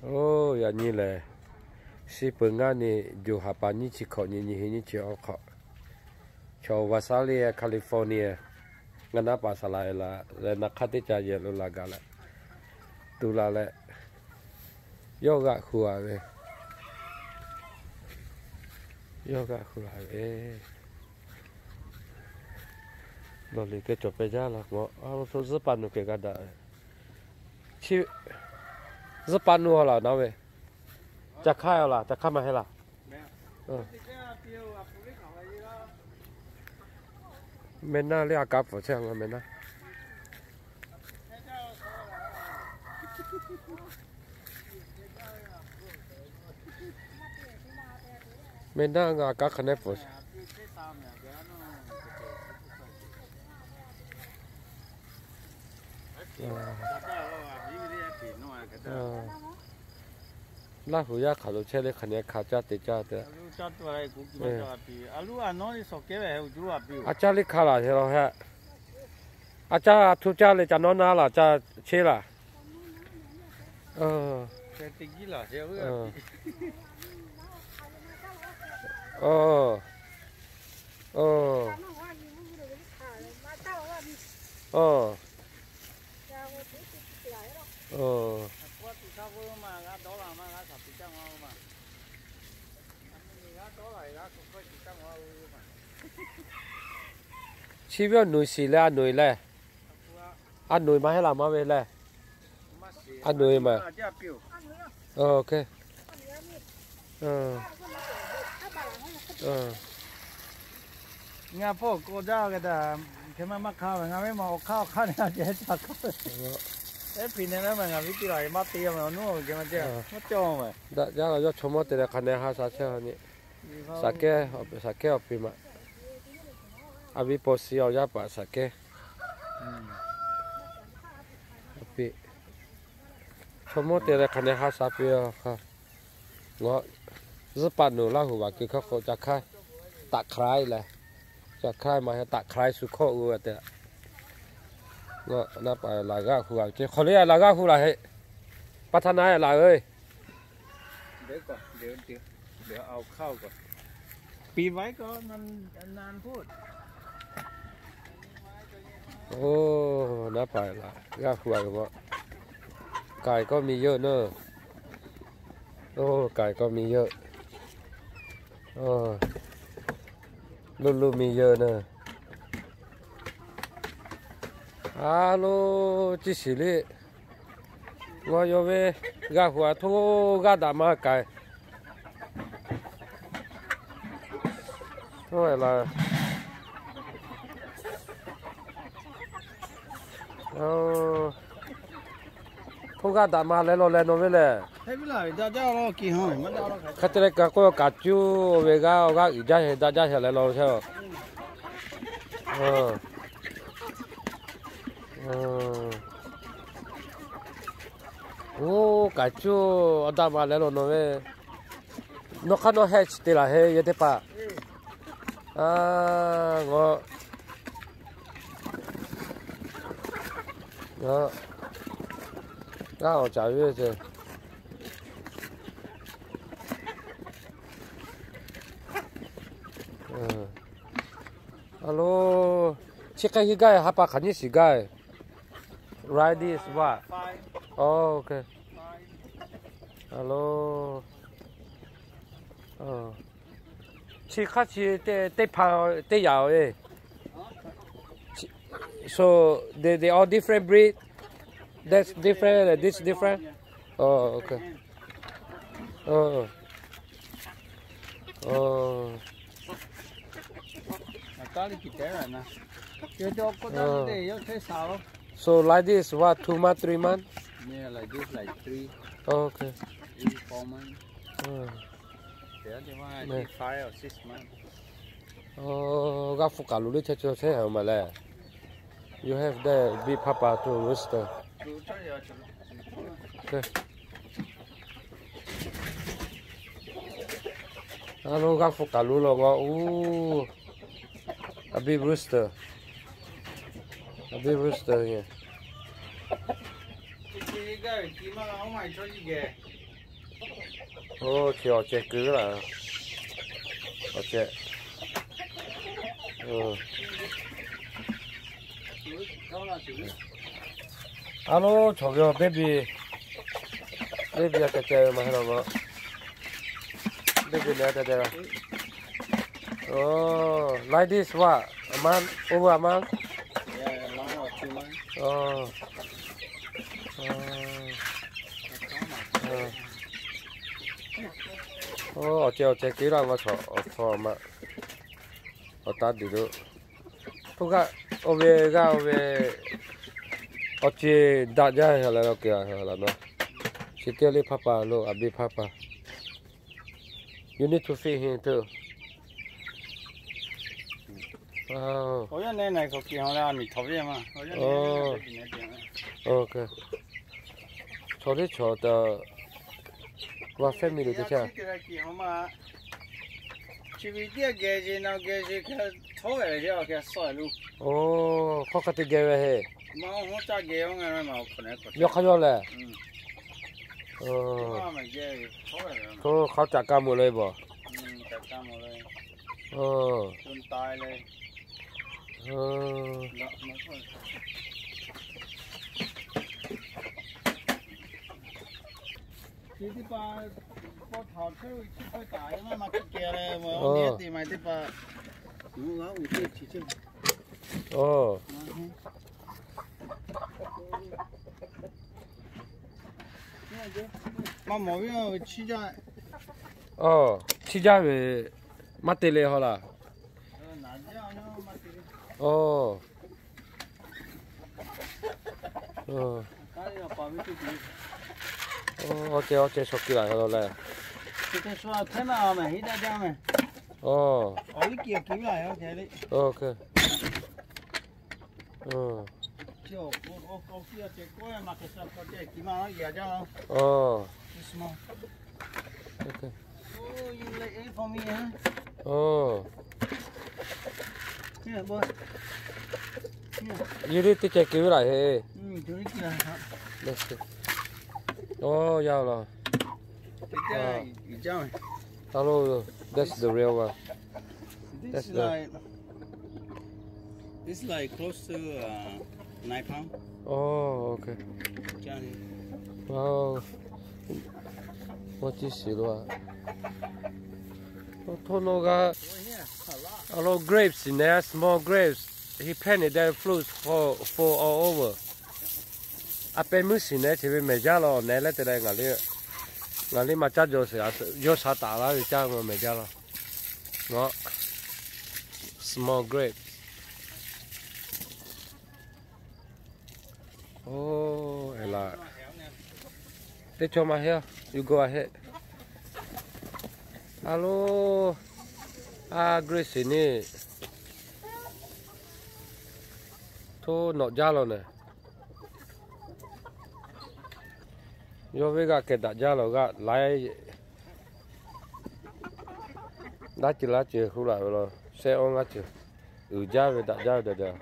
Oˇ, yaꞈ nyi lehˬ, shi peuˬ ngaˇ ni, juˬ ha pa nyiˇ chi hkawꞈ nyi, nyi he nyiˇ chi awˬ hk'awꞈ, chaw Visalia, California, ngaˬ naˉ paˍ saˍ laꞈ e laˬ leh, naˬ hk'aˇ teˇ ca yehˬ lo laˬ gaˬ leh, tu la leh, yawˇ g'aꞈ hu a ve, yawˇ g'aꞈ hu a ve. Nawˬ liꞈ keh cawˬ peh jaˇ la k'o, a lo hto zuhˆ pa nuˬ keh g'a daꞈ. Chi zuhˆ pa nuˬ a laˬ naˉ ve, ca hk'aˇ a laˬ, ca hk'aˇ maˇ heˆ laˬ. Meh naˇ le a kaˉ pfuhˍ chehˇ a, meh naˇ. Meh naˇ ngaˬ kaˉ hk'aˬ nehˉ pfuhˍ. Laˇ huˍ yaˇ hk'aˬ lo chehˇ le hk'aˬ nehˉ hkanˍ caˇ te caˇ te. A caˇ le hkanˍ laˬ hk'e la heh. A caˇ a htoˇ caˇ le ca nawˉ naˉ laˬ ca cheˇ laˬ. Chi ve awˬ nuˬ shiˍ leh a nuˬ leh, a nuˬ maˇ heˆ laˬ maˇ ve leh, a nuˬ maˬ. Ngaˬ hpawˇ k'awꞈ jaˇ ve htaꞈ hk'e maˇ maˇ hk'aˇ ve, ngaˬ ve maˬ awˬ hk'aˇ awˬ hk'aˇ nehˬ a ceh ca hk'aˇ ve. Eˉ piˍ nehˬ ve maˬ ngaˬ ve teˇ laˬ maˇ te ve, awˬ nuˉ awˬ geh maˇ ceh maˇ cawˇ ve. Daꞈ jaˇ la yawˇ chaw mawˇ te leh hk'aˬ nehˬ ha sha chehˇ a nyi. Saˍ kehˉ awˬ piˍ maˬ. A viˉ paw si awˬ yaˇ paˍ saˍ kehˉ. Chaw mawˇ te leh hk'aˬ nehˬ ha sha piˇ a. Ngaˬ zuhˆ pa nuˬ Laˇ huˍ vaˬ keu hk'aˇ k'o ca hk'aiˉ, taꞈ hk'aiˉ leh, ca hk'aiˉ maˇ heˆ taꞈ hk'aiˉ shu hkawˇ g'uˇ ve te. Ngaˬ naˉ paˍ laˬ g'aˇ hu a ce hk'aw le laˬ g'aˇ hu laˬ heˆ. Pa htaˇ na laˬ e. Oˇ, naˉ paˍ laˬ g'aˇ hu a ve k'o, k'ai kawˇ mi yeuˆ naˇ. Oˇ, k'ai kawˇ mi yeuˆ. Luˇ luˇ mi yeuˆ naˇ. A lo, ciˇ shiˍ le. Ngaˬ yawˇ ve g'aˇ hu a htoˇ g'aˇ daꞈ ma k'ai. Oˇ, laˬ. Htoˇ g'aˇ daꞈ ma leh law leh nawˬ ve lehˬ. Hk'e te leh kaꞈ k'oˆ kaꞈ cuˇ ve g'aˇ awˬ g'aˇ uiˍ jaˇ heˆ daꞈ jaˇ heˆ leh law chehˇ. Oˇ, kaꞈ cuˇ awˬ daꞈ ma leh law nawˬ ve. Nawˬ hk'aˇ nawˬ heh chi te laˬ heˆ yehˬ teˇ hpaˍ. A, ngaˬ, ngaˬ, g'aˇ awˬ caˍ ve ce. A lo, chi hk'e hiˆ gaˇ ha pa hk'aˬ nyiˇ shiˍ gaˇ. Rice this what? Okay. A lo, chi hk'aˇ chi teˇ hpaˍ teˇ yaꞈ e. So they they all different breed. That's different and this different. Oh, okay. Oh. Oh. So like this, what, two month, three month? Yeah, like this, like three. Okay. Three, four months. Oh. The other one, I think five or six months. Oh, g'aˇ hpu kaˬ lo le chehˇ chehˇ ma leh. You have the big papa to rooster. A lo g'aˇ hpu kaˬ lo law k'o, oˇ, a big rooster, a big rooster. Oˇ, chi awˬ ceh keu laˇ. Awˬ ceh. A lo, chaw ve awˬ baby, baby a ceh ceh ve ma he la ma. Baby le te te la. Oh, like this what? A month? Over a month? Yeah, a month or two months. Oh. Oh. Awˬ ceh awˬ ceh keu laˇ ma chaw, awˬ hk'aw ma. Awˬ taˇ duˬ lo. Hpu g'aˇ, oˇ ve g'aˇ oˇ ve, awˬ ceh daꞈ jaˇ la lo keu a la na. Chi teˇ le hpaˇ pa lo, a biˇ hpaˇ pa. You need to feed him too. Wow. Okay. Chaw teˇ chaw ta, wa family teˇ hpaˍ. Oˇ, hk'aw hk'a te geh ve heˆ. Yawˇ hk'aˇ yawˇ lehˬ. Oˇ, hk'aˇ caꞈ kaˇ mawˬ le baˬ. Oˇ. Oˇ. Oˇ, chiˇ jaˇ ve maˇ te le haw laˬ. Oˇ. Oˇ, awˬ ceh awˬ ceh shaw keu laˬ haw la leh. Oˇ. Oˇ. Yawˇ teˇ ceh keu ve laˬ heˆ. Oˇ, yaˇ laˬ. Hello, that's the real one. That's the It's like close to uh, nine pound. Oh, okay. Johnny. Wow. What is it? What? Awˬ htoˇ nawˬ g'a. A lo grapes neh, small grapes. He planted the fruits for for all over. A pehˉ meuˇ shiˍ neh, chi ve mehˬ jaˇ law neh leh te leh ngaˬ le, ngaˬ le maˇ caˇ jaw shiˍ, yawˇ sha taˍ laˇ ve caˇ ma mehˬ jaˇ law. Ngaˬ small grape. Oˇ, eˬ laˬ. Teˇ chaw ma heˆ, you go ahead. A lo, a grape shiˍ neˇ. Htoˇ nawꞈ jaˇ law neh. Yawˇ ve g'aˇ kehˬ daꞈ jaˇ law g'aˇ laiˉ. Daˇ ceuˬ laˇ ceuˬ huˉ laˬ ve law, shehˆ awˇ ngaˇ ceuˬ. Uiˍ jaˇ ve daꞈ jaˇ ve daꞈ daꞈ.